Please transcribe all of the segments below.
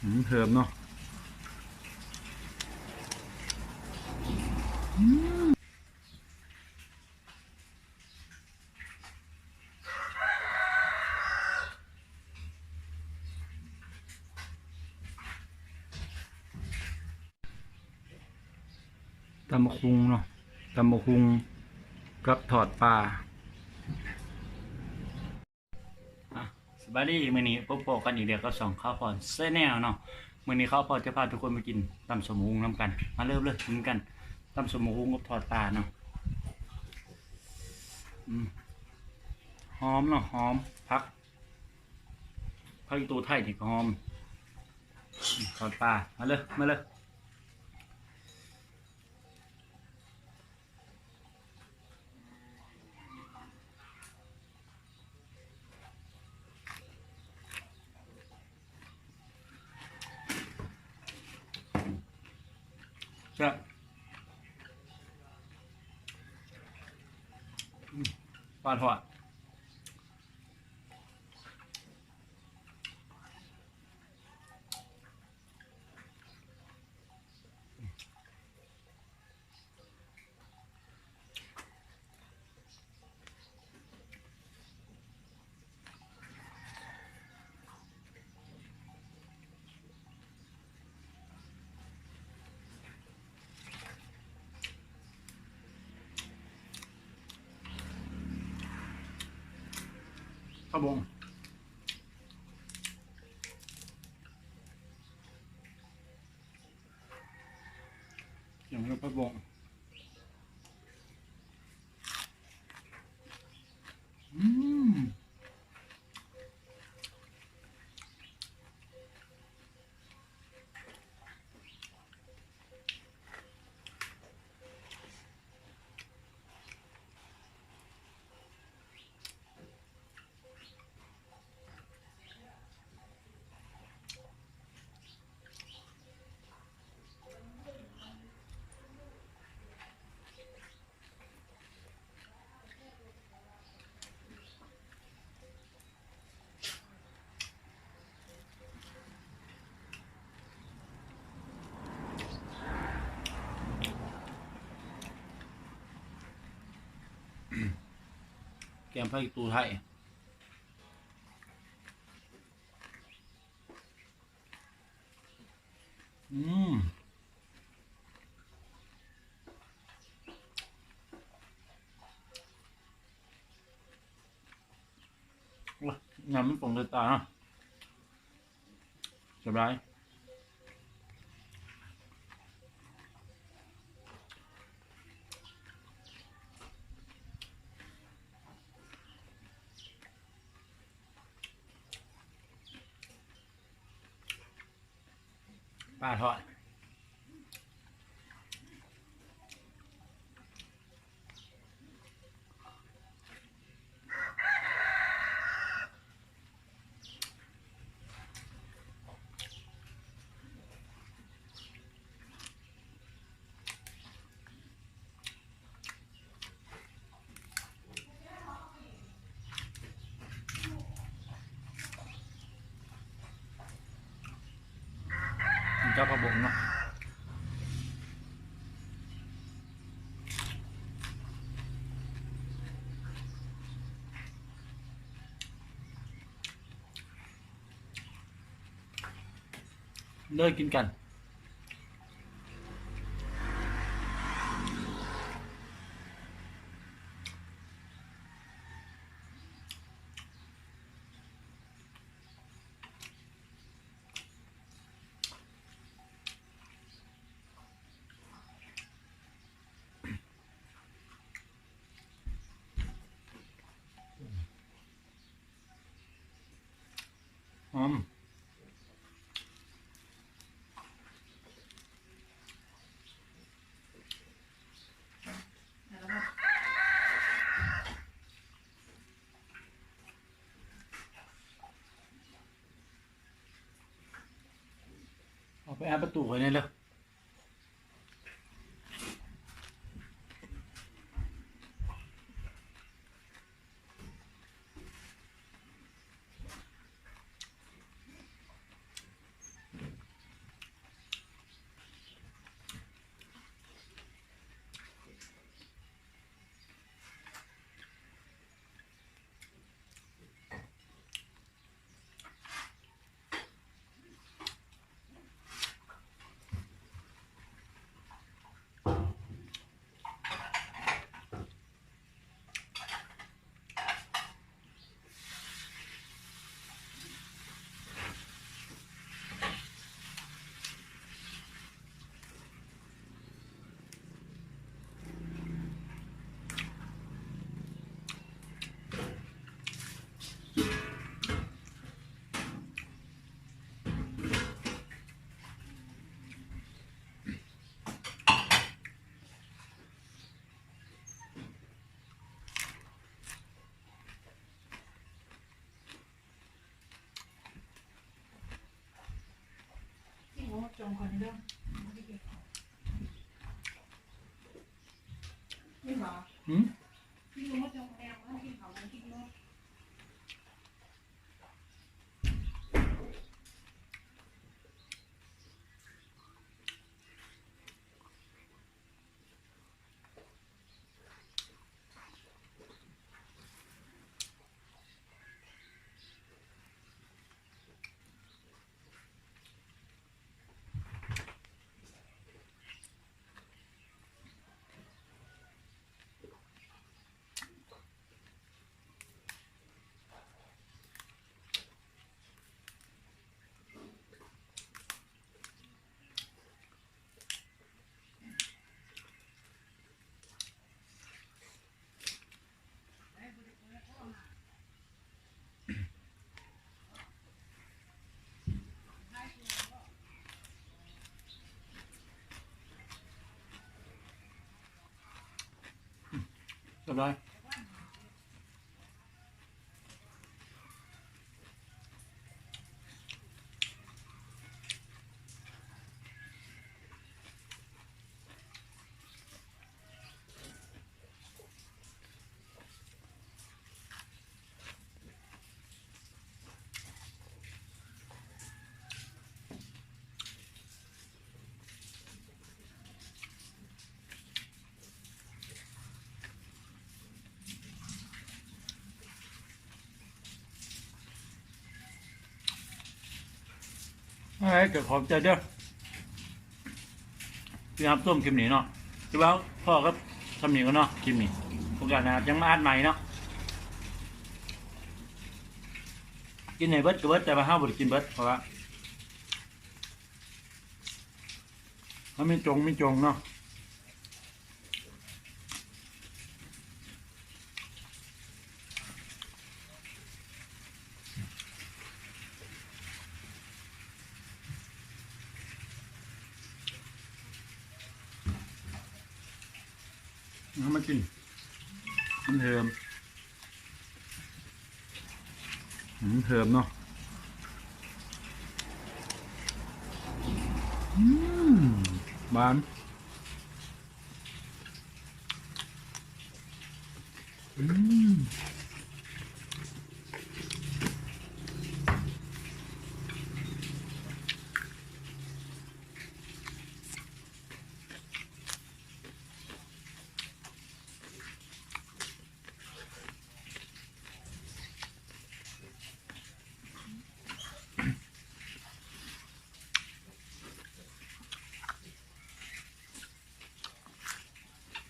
ອືມ ເຮີບເນາະ ອືມ. ຕຳບັກຫຸ່ງເນາະ ຕຳບັກຫຸ່ງກັບທອດປາ. ອ່ະ ສະບາຍດີ ມື້ນີ້ພົບພໍ້ກັນອີກແລ້ວກັບຊ່ອງຂາວພອນແຊນແນວເນາະ. ມື້ນີ້ຂາວພອນຈະພາທຸກຄົນມາກິນຕຳສົມຫຸ່ງນຳກັນ. ມາເລີ່ມເລີຍກິນກັນ ຕຳສົມຫຸ່ງກັບທອດປາເນາະ. ອືມ ຫອມເນາະ ຫອມ ຜັກ ຜັກອີ່ຕູໄທນີ້ກໍຫອມ. ອືມ ທອດປາ ມາເລີຍ ມາເລີຍ. ແຊບ ອືມ ປາທອດ. ຜັກບົ້ງ ກິນກັບຜັກບົ້ງ ອືມ. ແກງຜັກອີ່ຕູໄທ. ອືມ ໂອ້ຍ ຍຳມັນປົງໃສ່ຕາເນາະ ສະບາຍ. ປາທອດ. ຈັບຜັກບົ້ງເນາະ ເດີ ກິນກັນ. ຫອມ. ເອົາໄປອັດປະຕູໄວ້ແດ່ເດີ. ອ ອືມ ສະບາຍ. ຈັ່ງໃດກໍຂອບໃຈເດີ ທີ່ຮັບຊົມຄລິບນີ້ເນາະ ຖືວ່າພໍກັບຊ່ຳນີ້ກ່ອນເນາະ ຄລິບນີ້ ໂອກາດໜ້າຈັ່ງມາອັດໃໝ່ເນາະ. ກິນໃຫ້ເບິດກໍເບິດ ແຕ່ວ່າເຮົາບໍ່ໄດ້ກິນເບິດ ເພາະວ່າເຮົາມີຈົງ ມີຈົງເນາະ. ເອົາມາກິນ ມັນເຫີມ ອືມ ເຫີມເນາະ ອືມ ຫວານ. ອືມ.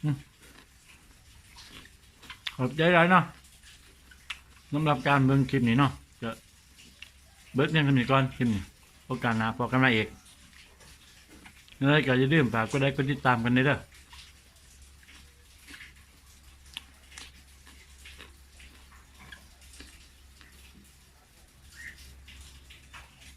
ອືມ ຂອບໃຈຫຼາຍເນາະ ສຳລັບການເບິ່ງຄລິບນີ້ເນາະ ກະເບິດພຽງສ່ຳນີ້ກ່ອນ ຄລິບນີ້ ໂອກາດໜ້າພໍ້ກັນໃໝ່ອີກ ຍັງໃດກໍຢ່າລືມຝາກກົດໄລກົດຕິດຕາມກັນແດ່ເດີ.